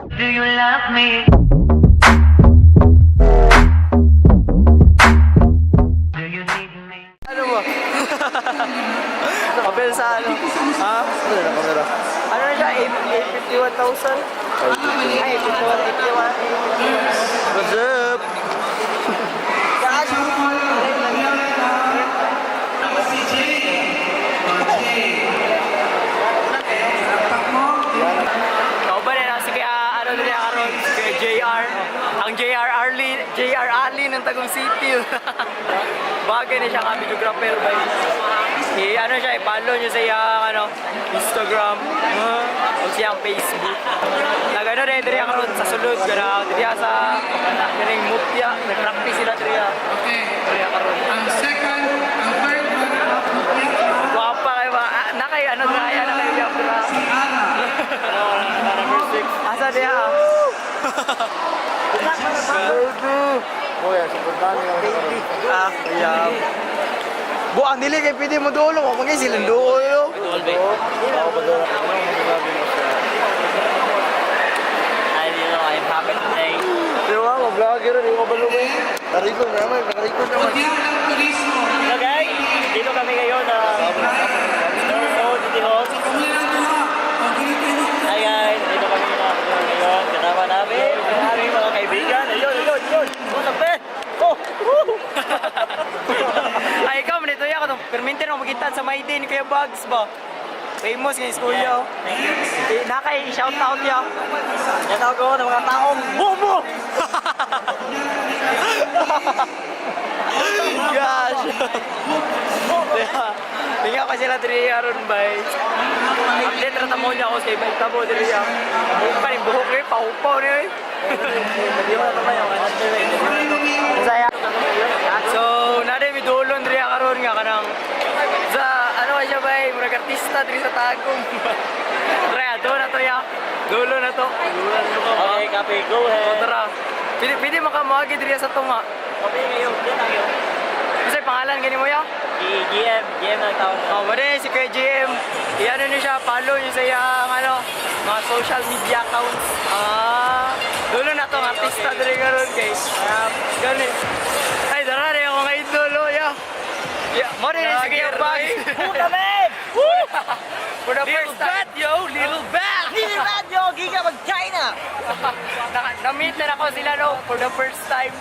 Do you love me? Do you need me? Ano mo? Papel sa ano? Ha? Ano na kamera? Ano na siya? 851,000? Ay, 51, 81. What's up? Kauban na si kaya ano nila karon, si kaya JR. Ang JR Arlie, JR Ali ng Tagum City. Bagay na siya nga videographer ba. Eh, ano siya, i-follow niyo sa iyang ano, Instagram, o siyang Facebook. Nagano rin diri karon sa sulod kana diri sa kining mutya, nag-practice sila diri. Okay. Diri karon. Ang second, ang third runner-up mutya Gwapa kayo ba? Ah, na kay ano diri na kay dira. si Ara. Number 6. Asa diha? Boy, supportahan niyo kami karon. Ah, yeah. Buang dili kay pwede mo dulo mo magay silang dulo. Ako ba doon? Ano ang masasabi mo sa I I'm happy today. Pero ako, vlogger, hindi ko ba lumay? Tarikon naman, tarikon naman. Mutya ng Turismo. So guys, dito kami ngayon na North City Hall. Sa kanilang duha, ang Pilipino. Hi guys, dito kami ngayon. Kasama namin ang aming mga kaibigan. Ayun, ayun, ayun. Oh, sabi! Oh! Woo! Ay, ikaw, manito ya ko. Permintin mo magitan sa Maiden, kaya Bugs ba? Famous guys, kuya. Oh. Eh, nakay, shout out ya. Yan ako ng mga taong bubo! Gosh. Tingnan ko sila diri aron bay. Update ra tamo niya ako sa ibang tabo diri ya. Buhok pa ni buhok ni paupaw ni oy. Saya. So, nade mi dulon diri karon nga kanang sa ano siya bay, murag artista diri sa Tagum. Tara, do na to ya. Dulo na to. Okay, copy. Go ahead. Tara. Pwede pwede makamuagi diri sa tunga. Copy ngayon. Yan ang yun. Kasi pangalan gani mo ya? Si GM. GM ang tawag. Oh, mali si Kuya JM. Iano niyo siya, follow niyo sa iyang ano, mga social media accounts. Ah, dulo na tong artista diri karon guys. Gani. Ay, dara rin ako nga idol, oh, ya. Ya, mo rin si Kuya Bag. Puta man! For the first time. yo! Little bat! Little bat, yo! Giga mag-China! Na-meet na ako sila no for the first time.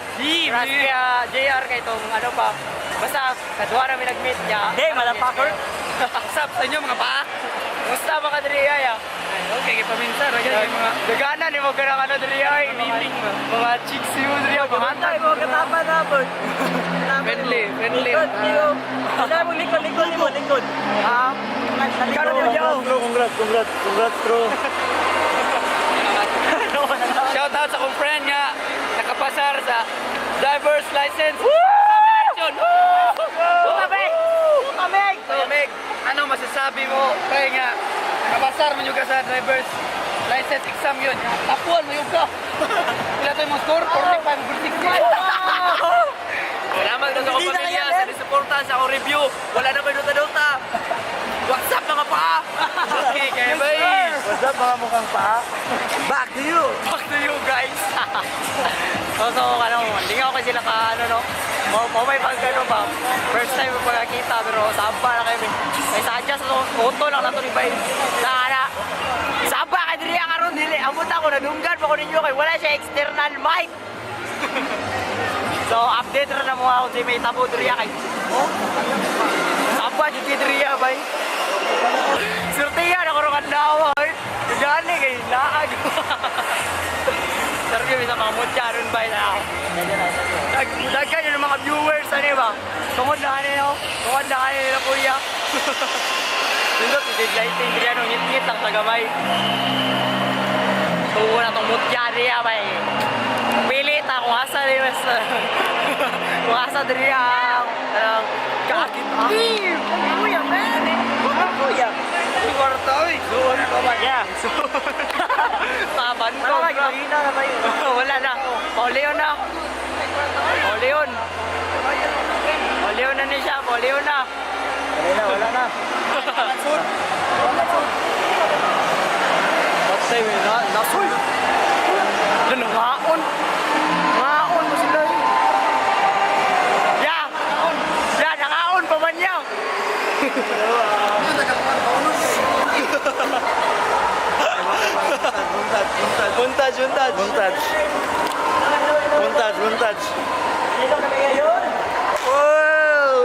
Ras kaya JR kay tong ano pa. Basta kadwa namin nag-meet niya. Hey, motherfucker! What's up sa inyo mga paa? Musta mga diri ay? Ah? Okay, kay paminsa, ra gyud mga Dagana ni mo kanang ano diri ay. Meeting ba? Mga chicks mo diri ay, mga Ay, mga katama na po. Friendly, friendly. Likod, yo! Wala mong likod, likod, likod, likod. Ah, ikaw na yo. Congrats, congrats, congrats, bro. Shout out sa akong friend nga nakapasar sa driver's license examination. Tumig! Tumig! Tumig, ano masasabi mo pre nga nakapasar man yung ka sa driver's license exam yun. Tapuan mo yung ka. Pila to yung score? 45 over 60. Salamat sa akong Hindi na pamilya kaya, sa disuporta sa akong review. Wala na ko'y duta-duta. What's up mga paa? Okay, kaya bye. What's up mga mukhang paa? Back to you! Back to you guys. So, ano, hindi nga ako sila ka, ano, no. Mo may pag, ano ba, first time ko pagkakita, pero samba na kayo. May sadya sa auto lang nato ni Bay. Na, na, samba ka diri ang karon dili. Amot ako, nadunggan pa ko ninyo kay wala siya external mic. So, update ra na mo ako sa may tabo diri kay. Oh. Samba jud kay diri bay. Surtiyan ako ro kandawa oy. Gani kay laag. Sarap yung sa mga mutya ron ba na ako. Daghan yun ang mga viewers, ano ba? Tungod na kanino, tungod na kanino kuya. Nindot, ito yung lighting, hindi ano, ngit-ngit lang sa gamay. Tuwa na itong mutya niya, bay. Pili ta kung asa ni mas kung asa diri ang anong kakit. Kuya, man! Kuya! Kwarta, oy. Suon pa ba? Yeah. Taban ko. Wala ka, mahina na ba yun? Wala na. Pauleon na. Pauleon. Pauleon na ni siya. Pauleon na. Wala na, wala na. What time na? Nasul. Ano, ngaon? Ngaon mo sila eh. Ya! Ya, nangaon pa man niya! Montage, montage. Montage. Montage, montage. Dito kami ngayon. Wow!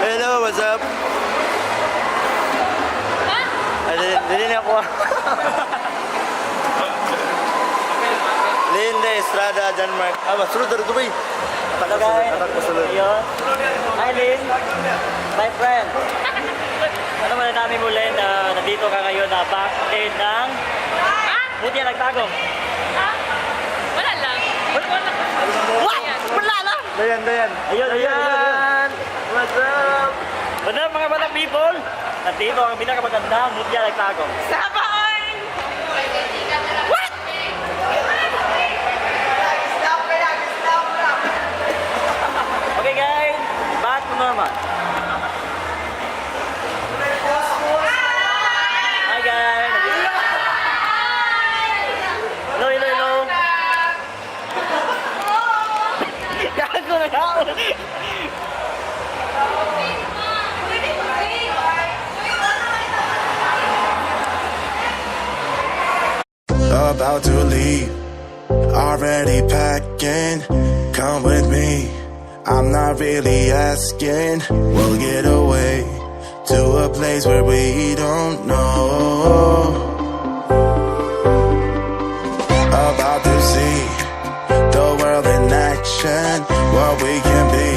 Hello, what's up? Ay, dili, dili na ako. Linda Estrada, Denmark. Ah, masulod na rin Atak Hello guys. atak masulod. Ayun. Hi Lynn. My friend. Ano man namin mo Lynn na nandito ka ngayon na back end ng Buti na nagtagong. Ha? Wala lang. Wala. What? Wala lang! Dayan, dayan. Ayun, ayun, ayun, ayun. What's up? What's up mga bata people? Nandito ang pinakamagandang Mutya Nagtagong. Sabay! Okay guys, back to normal. Hi guys. Hello, hello, hello. Gago na gago. About to leave, already packing. Come with me, I'm not really asking. We'll get away to a place where we don't know. About to see the world in action, what we can be.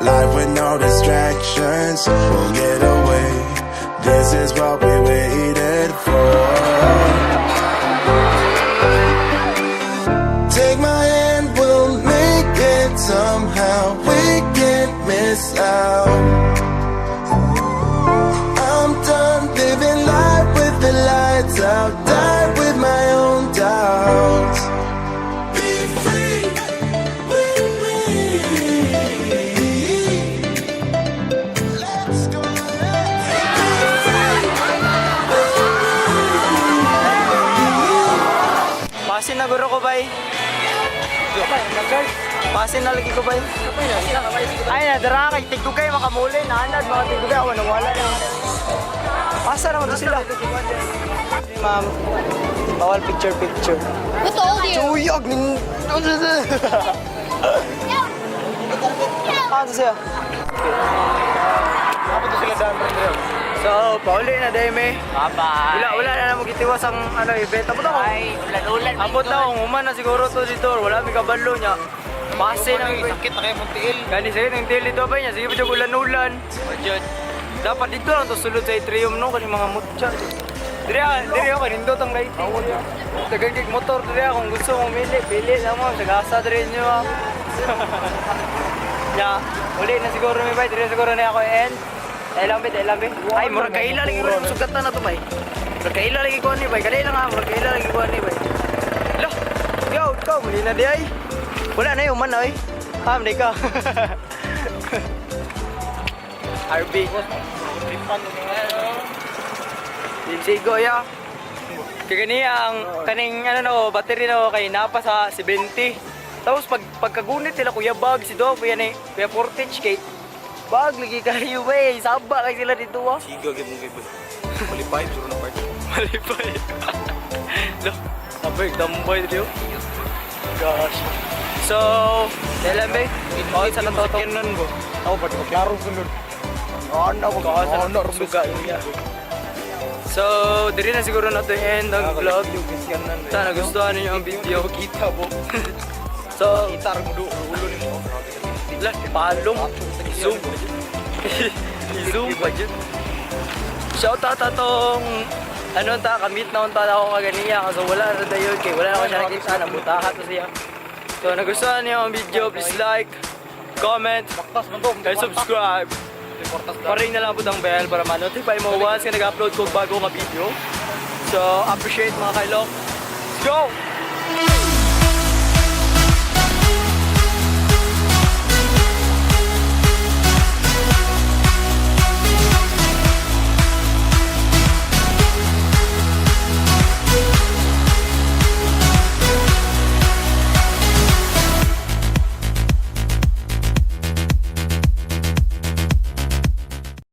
Life with no distractions, we'll get away. This is what we waited for. Take my hand, we'll make it somehow. We can't miss out. I'm done living life with the lights out. Die with my own doubts. Be free with me. Let's go. Be free with me. Pasin na guro ko, bay. Pasin na lagi ko, bay. Ay, nadara kay tigdugay makamuli. Naanad, mga tigdugay. Ako, nawala na. Pasa naman to sila. Ma'am, bawal picture picture. Who told you? Tuyog! Ah, to siya. So, pauli na dahil may. Bye-bye. Wala, wala na namang gitiwas ang ano, event. Abot ako. Ay, ulan-ulan. Abot na akong human na siguro to dito. Wala may kabalo niya. Pase na. Sakit na kayo mong tiil. Gani sige nang tiil dito ba niya. Sige pa dyan ulan-ulan. Dapat dito lang to sulod sa atrium no kani mga mutya. Dire ah, dire ako nindot ang lighting. Tagal kig motor dire ah, kung gusto mo mili, pili lang mo sa gasa dire niyo ah. Ya, uli na siguro mi bay, dire siguro na ako end. Dahil lang be, dahil lang be. Ay, murag kaila lagi ko sugatan na to bay. Murag kaila lagi ko ni bay, kadai lang ah, murag kaila lagi ko ni bay. Lah, yo, ikaw muli na di ay. Wala na yung man ay. Ah, hindi ka. RB. Sigo ya. Kaya gani ang kaning ano na oh, battery na oh, kay napa sa 70. Tapos pag pagkagunit nila Kuya Bag si Do kuya ni Kuya Portage kay Bag lagi kayo bay, saba kay sila dito ah. Siga, gid mo kay boy. Malipay, suro na part. Malipay. Lo, tambay, tambay dito. Gosh. So, dahil bay, oh, sa natoto. Kenan bo. Ako ba, klaro sulod. Ano ko, Kawasan ano, na suga niya. So, diri na siguro na to end ang vlog. Sana nagustuhan ninyo ang video. Kita bo. So, Gitar mo do, ulo ni mo. lah, palong. Zoom. I-zoom pa dyan. Shout out atong ano ta, kamit na unta na ako kaganiya kasi wala na tayo kay wala na ako siya nakita, nabutaha to siya. So, nagustuhan niyo ang video, please like, comment, Baktas man to. and subscribe. Paring na lang po ang bell para ma-notify mo once na nag-upload ko bago ka video. So, appreciate mga kailok. Let's go!